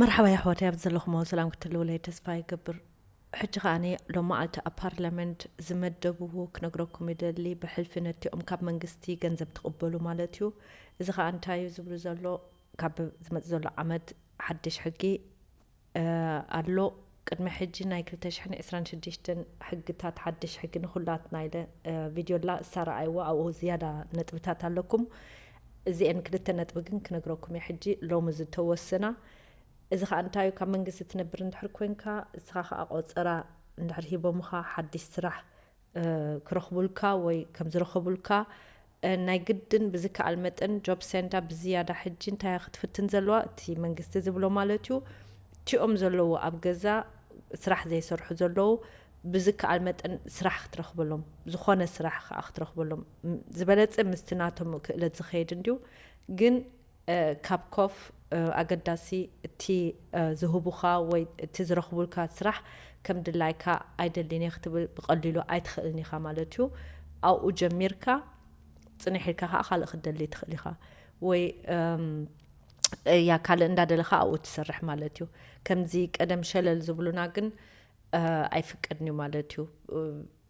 መርሓባ የሕዋተይ፣ ኣብ ዘለኹሞ ሰላም ክትህልውለይ ተስፋ ይገብር። ሕጂ ከኣ ሎማዓልቲ ኣብ ፓርላመንት ዝመደብዎ ክነግረኩም ይደሊ። ብሕልፊ ነቲኦም ካብ መንግስቲ ገንዘብ ትቕበሉ ማለት እዩ። እዚ ከኣ እንታይ እዩ ዝብሉ ዘሎ? ካብ ዝመጽእ ዘሎ ዓመት ሓድሽ ሕጊ ኣሎ። ቅድሚ ሕጂ ናይ ክልተ ሽሕን ዕስራን ሽዱሽተን ሕግታት፣ ሓድሽ ሕጊ ንኹላትና ኢለ ቪድዮ ላ እሳረኣይዎ ኣብኡ ዝያዳ ነጥብታት ኣለኩም። እዚአን ክልተ ነጥቢ ግን ክነግረኩም እየ ሕጂ ሎሚ ዝተወሰና። እዚ ከኣ እንታይ እዩ? ካብ መንግስቲ ትነብር እንድሕር ኮንካ፣ እስኻ ከኣ ቆጸራ እንድሕር ሂቦምኻ ሓድሽ ስራሕ ክረኽቡልካ ወይ ከም ዝረኸቡልካ ናይ ግድን ብዝከኣል መጠን ጆብ ሴንተር ብዝያዳ ሕጂ እንታይ ክትፍትን ዘለዋ፣ እቲ መንግስቲ ዝብሎ ማለት እዩ። እቲኦም ዘለዉ ኣብ ገዛ ስራሕ ዘይሰርሑ ዘለዉ ብዝከኣል መጠን ስራሕ ክትረኽበሎም፣ ዝኾነ ስራሕ ከኣ ክትረኽበሎም፣ ዝበለጸ ምስቲ ናቶም ክእለት ዝኸይድ እንድዩ። ግን ካብ ኮፍ ኣገዳሲ እቲ ዝህቡኻ ወይ እቲ ዝረኽቡልካ ስራሕ ከም ድላይካ ኣይደልን እየ ክትብል ብቐሊሉ ኣይትኽእልን ኢኻ ማለት እዩ። ኣብኡ ጀሚርካ ጽንሕ ኢልካ ከዓ ካልእ ክትደሊ ትኽእል ኢኻ። ወይ ያ ካልእ እንዳደለኻ ኣብኡ ትሰርሕ ማለት እዩ። ከምዚ ቀደም ሸለል ዝብሉና ግን ኣይፍቀድን እዩ ማለት እዩ።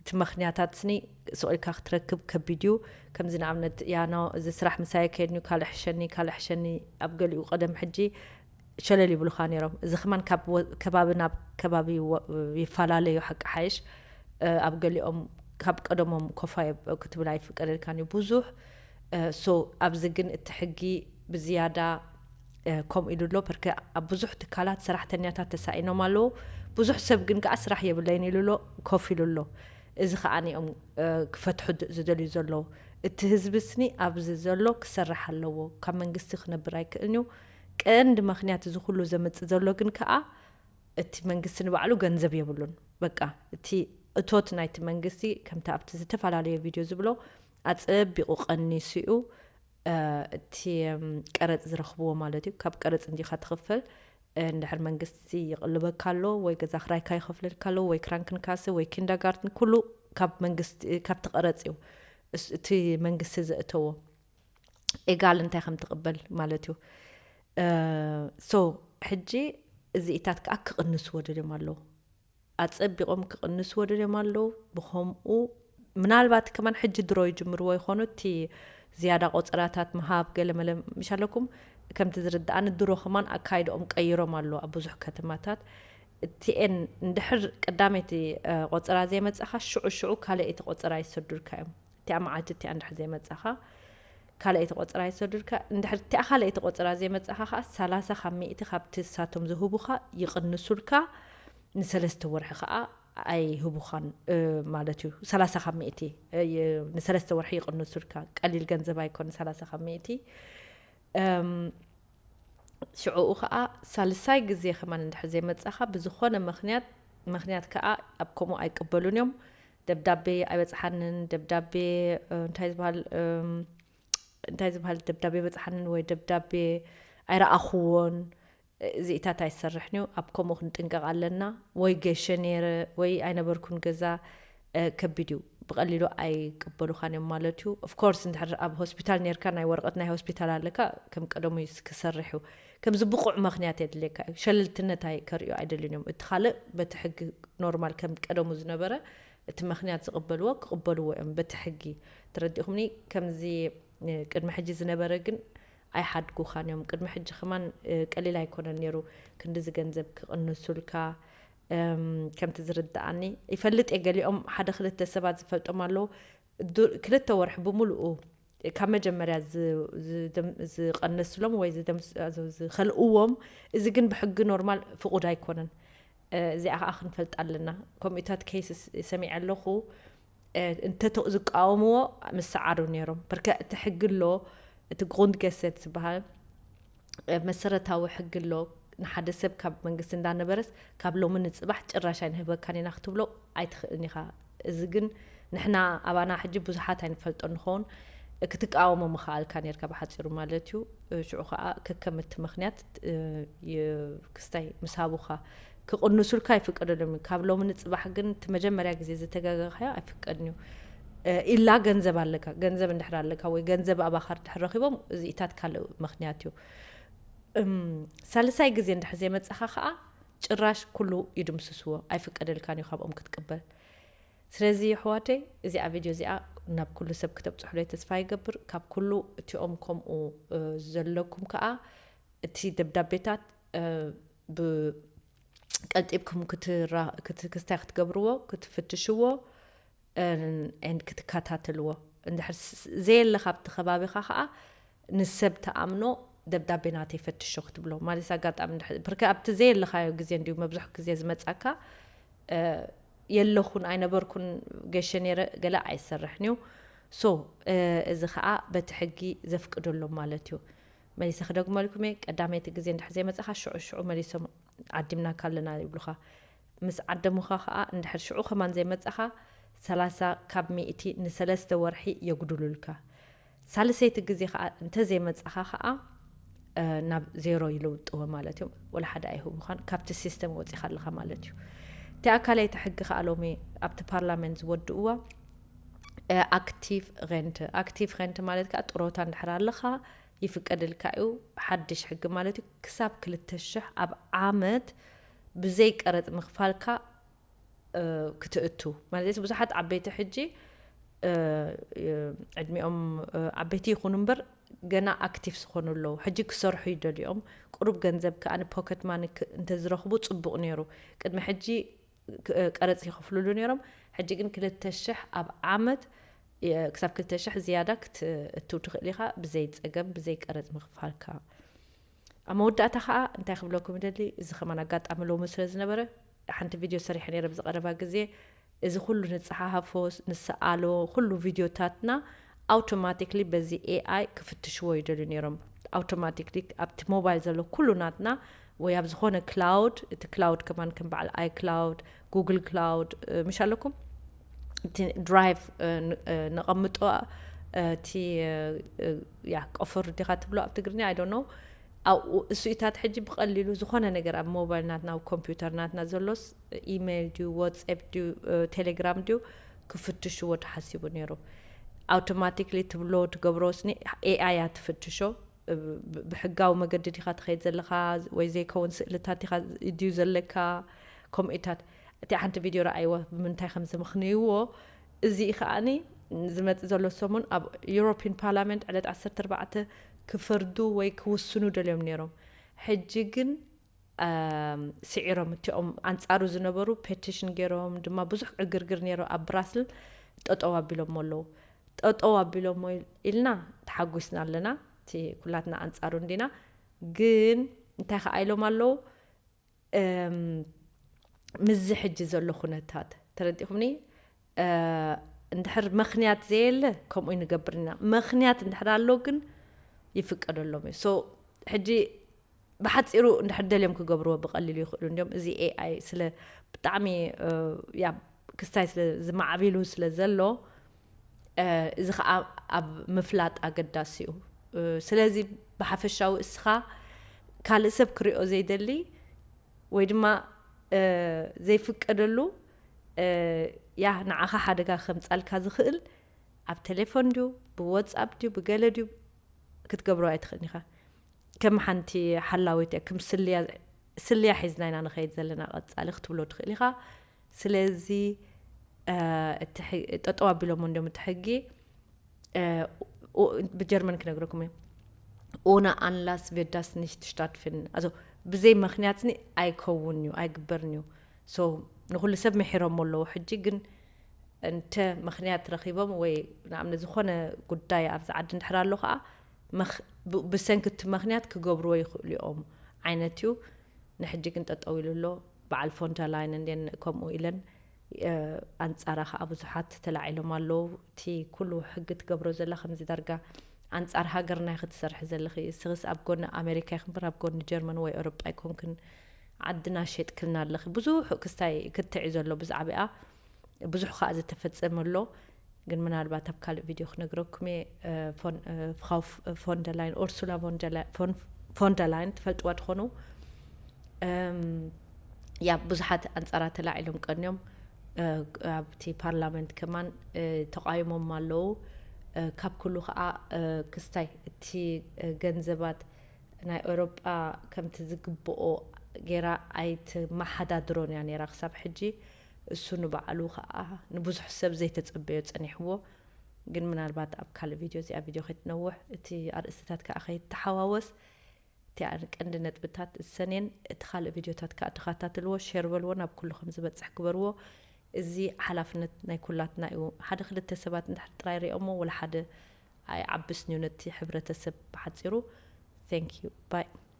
እቲ ምኽንያታት ስኒ ስቕ ኢልካ ክትረክብ ከቢድ እዩ። ከምዚ ንኣብነት ያኖ እዚ ስራሕ ምሳይ ከይድኒ ካልእ ሕሸኒ ካልእ ሕሸኒ ኣብ ገሊኡ ቀደም ሕጂ ሸለል ይብሉኻ ነይሮም። እዚ ከማን ካብ ከባቢ ናብ ከባቢ ይፈላለዩ። ሓቂ ሓይሽ ኣብ ገሊኦም ካብ ቀደሞም ኮፋ ክትብል ኣይፍቀደልካን እዩ ብዙሕ። ሶ ኣብዚ ግን እቲ ሕጊ ብዝያዳ ከምኡ ኢሉ ኣሎ። ፐርከ ኣብ ብዙሕ ትካላት ሰራሕተኛታት ተሳኢኖም ኣለዉ። ብዙሕ ሰብ ግን ከዓ ስራሕ የብለይን ኢሉ ኣሎ፣ ኮፍ ኢሉ ኣሎ። እዚ ከዓ ኒኦም ክፈትሑ ዝደልዩ ዘለዉ። እቲ ህዝቢ ስኒ ኣብዚ ዘሎ ክሰርሕ ኣለዎ። ካብ መንግስቲ ክነብር ኣይክእልን እዩ። ቀንዲ ምክንያት እዚ ኩሉ ዘምፅእ ዘሎ ግን ከዓ እቲ መንግስቲ ንባዕሉ ገንዘብ የብሉን። በቃ እቲ እቶት ናይቲ መንግስቲ ከምቲ ኣብቲ ዝተፈላለየ ቪድዮ ዝብሎ ኣፀቢቑ ቀኒሱ እዩ። እቲ ቀረፅ ዝረኽብዎ ማለት እዩ። ካብ ቀረፅ እንዲኻ ትኽፈል። እንድሕር መንግስቲ ይቕልበካ ኣሎ ወይ ገዛ ክራይካ ይኸፍለልካ ኣሎ ወይ ክራንክንካስ ወይ ኪንደርጋርትን ኩሉ ካብ መንግስቲ ካብቲ ቀረፅ እዩ። እቲ መንግስቲ ዘእተዎ ኤጋል እንታይ ከም ትቕበል ማለት እዩ። ሶ ሕጂ እዚኢታት ከዓ ክቕንስዎ ደልዮም ኣለዉ። ኣጸቢቖም ክቕንስዎ ደልዮም ኣለዉ። ብኸምኡ ምናልባት ከማን ሕጂ ድሮ ይጅምርዎ ይኾኑ። እቲ ዝያዳ ቆጸራታት ምሃብ ገለመለ ምሽ ኣለኩም። ከምቲ ዝርድኣኒ ድሮ ከማን ኣካይድኦም ቀይሮም ኣለዉ ኣብ ብዙሕ ከተማታት። እቲኤን እንድሕር ቀዳመይቲ ቆጸራ ዘይመጻኻ ሽዑ ሽዑ ካልኣይቲ ቆጸራ ይሰዱልካ እዮም። እቲኣ መዓልቲ እቲኣ እንድሕር ዘይመጻኻ ካልኣይቲ ቆጸራ ይሰዱልካ። እንድሕር እቲኣ ካልኣይቲ ቆጸራ ዘይመጻኻ ከዓ ሰላሳ ካብ ሚእቲ ካብቲ እሳቶም ዝህቡኻ ይቕንሱልካ። ንሰለስተ ወርሒ ከዓ ኣይህቡኻን ማለት እዩ። ሰላሳ ካብ ሚእቲ ንሰለስተ ወርሒ ይቕንሱልካ። ቀሊል ገንዘብ ኣይኮነ ሰላሳ ካብ ሚእቲ። ሽዕኡ ከዓ ሳልሳይ ግዜ ከማን እንድሕር ዘይመጻኻ ብዝኾነ ምኽንያት ምኽንያት ከዓ ኣብ ከምኡ ኣይቅበሉን እዮም። ደብዳቤ ኣይበፅሓንን፣ ደብዳቤ እንታይ ዝበሃል እንታይ ዝበሃል ደብዳቤ በፅሓንን ወይ ደብዳቤ ኣይረኣኽዎን። እዚኢታት ኣይሰርሕን እዩ። ኣብ ከምኡ ክንጥንቀቕ ኣለና። ወይ ገሸ ነይረ ወይ ኣይነበርኩን ገዛ ከቢድ እዩ። ብቐሊሉ ኣይቅበሉኻን እዮም ማለት እዩ። ኦፍኮርስ እንድሕር ኣብ ሆስፒታል ነርካ ናይ ወረቐት ናይ ሆስፒታል ኣለካ ከም ቀደሙ ክሰርሕ እዩ። ከምዚ ብቑዕ ምኽንያት የድልየካ እዩ። ሸለልትነት ከርእዩ ኣይደልን እዮም። እቲ ካልእ በቲ ሕጊ ኖርማል ከም ቀደሙ ዝነበረ እቲ ምኽንያት ዝቕበልዎ ክቕበልዎ እዮም በቲ ሕጊ። ተረዲእኹምኒ? ከምዚ ቅድሚ ሕጂ ዝነበረ ግን ኣይሓድጉኻን እዮም። ቅድሚ ሕጂ ከማን ቀሊል ኣይኮነን ነይሩ ክንድዚ ገንዘብ ክቕንሱልካ። ከምቲ ዝርድኣኒ ይፈልጥ እየ። ገሊኦም ሓደ ክልተ ሰባት ዝፈልጦም ኣለዉ። ክልተ ወርሒ ብምሉኡ ካብ መጀመርያ ዝቐነስሎም ወይ ዝኸልእዎም፣ እዚ ግን ብሕጊ ኖርማል ፍቑድ ኣይኮነን። እዚኣ ከዓ ክንፈልጥ ኣለና። ከምኡታት ኬይስ ሰሚዐ ኣለኹ። እንተ ዝቃወምዎ ምስዓሩ ነይሮም። በርከ እቲ ሕጊ ኣሎ፣ እቲ ግሩንድገሰት ዝበሃል መሰረታዊ ሕጊ ኣሎ። ንሓደ ሰብ ካብ መንግስቲ እንዳነበረስ ካብ ሎሚ ንፅባሕ ጭራሽ ኣይንህበካን ኢና ክትብሎ ኣይትኽእልን ኢኻ። እዚ ግን ንሕና ኣባና ሕጂ ብዙሓት ኣይንፈልጦ ንኸውን። ክትቃወሞ ምኽኣልካ ነርካ ብሓፂሩ ማለት እዩ። ሽዑ ከዓ ከከም እቲ ምኽንያት ክስታይ ምስ ሃቡኻ ክቕንሱልካ ይፍቀደሎም እዩ። ካብ ሎሚ ንፅባሕ ግን እቲ መጀመርያ ግዜ ዝተጋገኻዮ ኣይፍቀድን እዩ። ኢላ ገንዘብ ኣለካ፣ ገንዘብ እንድሕር ኣለካ ወይ ገንዘብ ኣባኻ ድሕር ረኺቦም፣ እዚኢታት ካልእ ምኽንያት እዩ። እም፣ ሳልሳይ ግዜ እንድሕር ዘይመጻኻ ኸኣ ጭራሽ ኩሉ ይድምስስዎ፣ ኣይፍቀደልካን እዩ ካብኦም ክትቅበል። ስለዚ ኣሕዋተይ፣ እዚኣ ቪድዮ እዚኣ ናብ ኩሉ ሰብ ክተብጽሑለይ ተስፋ ይገብር። ካብ ኩሉ እቲኦም ከምኡ፣ እ፣ ዘለኩም ከኣ እቲ ደብዳቤታት፣ እ፣ ብ-፣ ቀልጢፍኩም ክትራ-፣ ክት-፣ ክስታይ ክትገብርዎ፣ ክትፍትሽዎ፣ እ፣ and ክትከታተልዎ። እንድሕር ስ-፣ ዘየለኻ ኣብቲ ከባቢኻ ከኣ ንሰብ ተኣምኖ ደብዳቤ ናተይ ፈትሾ ክትብሎ። ማለት ኣጋጣሚ እንድሕር፣ ብርከ ኣብቲ ዘየለኻዮ ግዜ እንድዩ መብዝሑ ግዜ ዝመጻካ፣ እ፣ የለኹን፣ ኣይነበርኩን፣ ገሸ ነይረ፣ ገለ ኣይሰርሕን እዩ። So፣ እ፣ እዚ ኸኣ በቲ ሕጊ ዘፍቅደሎም ማለት እዩ። መሊሰ ክደግመልኩም እየ፣ ቀዳመይቲ ግዜ እንድሕር ዘይመጻኻ ሽዑ ሽዑ መሊሶም ዓዲምናካ ኣለና ይብሉኻ። ምስ ዓደሙኻ ኸኣ እንድሕር ሽዑ ከማን ዘይመጻኻ ሰላሳ ካብ ሚእቲ ንሰለስተ ወርሒ የጉድሉልካ። ሳልሰይቲ ግዜ ኸኣ እንተ ዘይመጻኻ ኸኣ፣ እ፣ ናብ ዜሮ ይልውጥዎ ማለት እዩ። ወላ ሓደ ኣይህቡኻን፣ ካብቲ ሲስተም ወጺኻ ኣለኻ ማለት እዩ። እቲኣ ካልኣይቲ ሕጊ ኸኣ ሎሚ ኣብቲ ፓርላመንት ዝወድእዋ፣ እ፣ ኣክቲቭ ሬንት። ኣክቲቭ ሬንት ማለት ከኣ ጥሮታ እንድሕር ኣለኻ ይፍቀደልካ እዩ። ሓድሽ ሕጊ ማለት እዩ። ክሳብ ክልተ ሽሕ ኣብ ዓመት ብዘይ ቀረጽ ምኽፋልካ፣ እ፣ ክትእቱ። ማለት ብዙሓት ዓበይቲ ሕጂ፣ እ፣ እ፣ ዕድሚኦም፣ እ፣ ዓበይቲ ይኹኑ እምበር ገና ኣክቲቭ ዝኾኑ ኣለዉ። ሕጂ ክሰርሑ ይደልዮም። ቁሩብ ገንዘብ ከኣ ንፖኬት ማኒ ክ-፣ እንተዝረኽቡ ጽቡቕ ነይሩ። ቅድሚ ሕጂ ክ-፣ ቀረጽ ይኸፍሉሉ ነይሮም። ሕጂ ግን ክልተ ሽሕ ኣብ ዓመት፣ የ-፣ ክሳብ ክልተ ሽሕ ዝያዳ ክትእትው ትኽእል ኢኻ፣ ብዘይ ጸገም፣ ብዘይ ቀረጽ ምኽፋልካ። ኣብ መወዳእታ ኸኣ እንታይ ክብለኩም ይደሊ፣ እዚ ከማን ኣጋጣሚ ሎሚ ስለ ዝነበረ፣ ሓንቲ ቪድዮ ሰሪሐ ነይረ ብዝቐረባ ግዜ፣ እዚ ኩሉ ንጸሓሓፎ፣ ንሰኣሎ፣ ኩሉ ቪድዮታትና ኣውቶማቲክሊ በዚ ኤኣይ ክፍትሽዎ ይደልዩ ነይሮም። ኣውቶማቲክሊ ኣብቲ ሞባይል ዘሎ ኩሉ ናትና ወይ ኣብ ዝኾነ ክላውድ፣ እቲ ክላውድ ከማን ከም በዓል ኣይክላውድ፣ ጉግል ክላውድ፣ እ፣ ምሽ ኣለኩም? እቲ ድራይቭ፣ እ፣ ን-፣ እ፣ ነቐምጦ፣ እ፣ እቲ፣ እ፣ እ፣ ያ፣ ቆፈር ዲኻ ትብሎ ኣብ ትግርኛ፣ I don't know። ኣብኡ እሱኢታት ሕጂ ብቐሊሉ ዝኾነ ነገር ኣብ ሞባይል ናትና፣ ኣብ ኮምፒውተር ናትና ዘሎስ፣ ኢሜይል ድዩ፣ ዋትስኣፕ ድዩ፣ እ፣ ቴሌግራም ድዩ፣ ክፍትሽዎ ተሓሲቡ ነይሩ። ኣውቶማቲክሊ ትብሎ ትገብሮ ስኒ ኤኣይ እያ ትፍትሾ። ብ-፣ ብሕጋዊ መገዲ ዲኻ ትኸይድ ዘለኻ ወይ ዘይከውን ስእልታት ዲኻ ድዩ ዘለካ? ከምኡታት። እቲ ሓንቲ ቪድዮ ረኣይዎ፣ ብምንታይ ከም ዘምኽንይዎ። እዚ ከኣኒ ዝመጽእ ዘሎ ሰሙን ኣብ ዩሮፒን ፓርላመንት ዕለት ዓሰርተ ኣርባዕተ ክፈርዱ ወይ ክውስኑ ደልዮም ነይሮም። ሕጂ ግን፣ ኣም፣ ስዒሮም፣ እቲኦም ኣንጻሩ ዝነበሩ ፔቲሽን ገይሮም ድማ ብዙሕ ዕግርግር ነይሩ ኣብ ብራስል፣ ጠጠው ኣቢሎሞ ኣለዉ። ጠጠው ኣቢሎሞ ኢል-፣ ኢልና ተሓጒስና ኣለና። እቲ ኩላትና ኣንጻሩ እንዲና። ግን እንታይ ከኣ ኢሎም ኣለዉ? እም፣ ምስዚ ሕጂ ዘሎ ኩነታት ተረዲኹምኒ? እ፣ እንድሕር ምኽንያት ዘየለ ከምኡ ንገብር ኢና። ምኽንያት እንድሕር ኣሎ ግን ይፍቀደሎም እዩ። So፣ ሕጂ ብሓጺሩ እንድሕር ደልዮም ክገብርዎ ብቐሊሉ ይኽእሉ እንዲዮም። እዚ ኤኣይ ስለ ብጣዕሚ፣ እ፣ ያ፣ ክስታይ ስለ ዝማዕቢሉ ስለ ዘሎ፣ እ፣ እዚ ኸኣ ኣብ ምፍላጥ ኣገዳሲ እዩ። እ፣ ስለዚ ብሓፈሻዊ እስኻ ካልእ ሰብ ክሪኦ ዘይደሊ ወይ ድማ፣ እ፣ ዘይፍቀደሉ፣ እ፣ ያ፣ ንዓኻ ሓደጋ ከምጻልካ ዝኽእል ኣብ ቴሌፎን ድዩ፣ ብዋትስኣፕ ድዩ፣ ብገለ ድዩ፣ ክትገብሮ ኣይትኽእልን ኢኻ። ከም ሓንቲ ሓላዊት እያ፣ ከም ስልያ፣ ስልያ ሒዝና ኢና ንኸይድ ዘለና ቀጻሊ ክትብሎ ትኽእል ኢኻ። ስለዚ፣ እ፣ እቲ ሕ-፣ ጠጠው ኣቢሎሞ እንዲዮም እቲ ሕጊ። እ፣ ኡ-፣ ብጀርመን ክነግረኩም እየ። Ohne Anlass wird das nicht stattfinden። Also፣ ብዘይ ምኽንያት ስኒ ኣይከውን እዩ፣ ኣይግበርን እዩ። So፣ ንኹሉ ሰብ ምሒሮሞ ኣለዉ። ሕጂ ግን እንተ ምኽንያት ረኺቦም ወይ ንኣብነት ዝኾነ ጉዳይ ኣብዚ ዓዲ እንድሕር ኣሎ ኸኣ፣ መኽ-፣ ብ-፣ ብሰንኪ እቲ ምኽንያት ክገብርዎ ይኽእሉ እዮም ዓይነት እዩ። ንሕጂ ግን ጠጠው ኢሉ ኣሎ። በዓል ፎንደላይን እንድየን ከምኡ ኢለን፣ እ፣ ኣንጻራ ኸኣ ብዙሓት ተላዒሎም ኣለዉ። እቲ ኩሉ ሕጊ ትገብሮ ዘላ ከምዚ ዳርጋ ኣንጻር ሃገርና ኢኺ ትሰርሒ ዘለኺ። እስኽስ ኣብ ጎኒ ኣሜሪካ ኢኺ እምበር ኣብ ጎኒ ጀርመን ወይ ኤውሮጳ ኣይኮንክን። ዓድና ሸጥክልና ኣለኺ። ብዙሕ ክስታይ ክትዕ እዩ ዘሎ ብዛዕባኣ። ብዙሕ ኸኣ ዝተፈጸመ ኣሎ። ግን ምናልባት ኣብ ካልእ ቪድዮ ክነግረኩም እየ። እ፣ ፎን-፣ እ፣ ፍራው ፍ-፣ ፎንደላይን፣ ኡርሱላ ፎንደላ-፣ ፎን-፣ ፎንደላይን ትፈልጥዋ ትኾኑ። እም፣ ያ፣ ብዙሓት ኣንጻራ ተላዒሎም ቀንዮም፣ እ፣ ኣብቲ ፓርላመንት ከማን፣ እ፣ ተቃይሞም ኣለዉ። እ፣ ካብ ኩሉ ኸኣ፣ እ፣ ክስታይ እቲ፣ እ፣ ገንዘባት፣ ናይ ኤውሮጳ ከምቲ ዝግብኦ ገይራ ኣይትመሓዳድሮን እያ ነይራ ክሳብ ሕጂ። እሱ ንባዕሉ ከዓ ንብዙሕ ሰብ ዘይተጸበዮ ጸኒሕዎ። ግን ምናልባት ኣብ ካልእ ቪድዮ፣ እዚኣ ቪድዮ ከይትነውሕ፣ እቲ ኣርእስትታት ከዓ ከይተሓዋወስ፣ እቲኣን ቀንዲ ነጥብታት እሰንየን። እቲ ካልእ ቪድዮታት ከዓ ተኸታተልዎ፣ ሼር በልዎ ናብ ኩሉ ከም ዝበፅሕ ግበርዎ። እዚ ሓላፍነት ናይ ኩላትና እዩ። ሓደ ክልተ ሰባት እንድሕር ጥራይ ሪኦሞ ወላ ሓደ ኣይዓብስን እዩ ነቲ ሕብረተሰብ ብሓፂሩ። Thank you. Bye.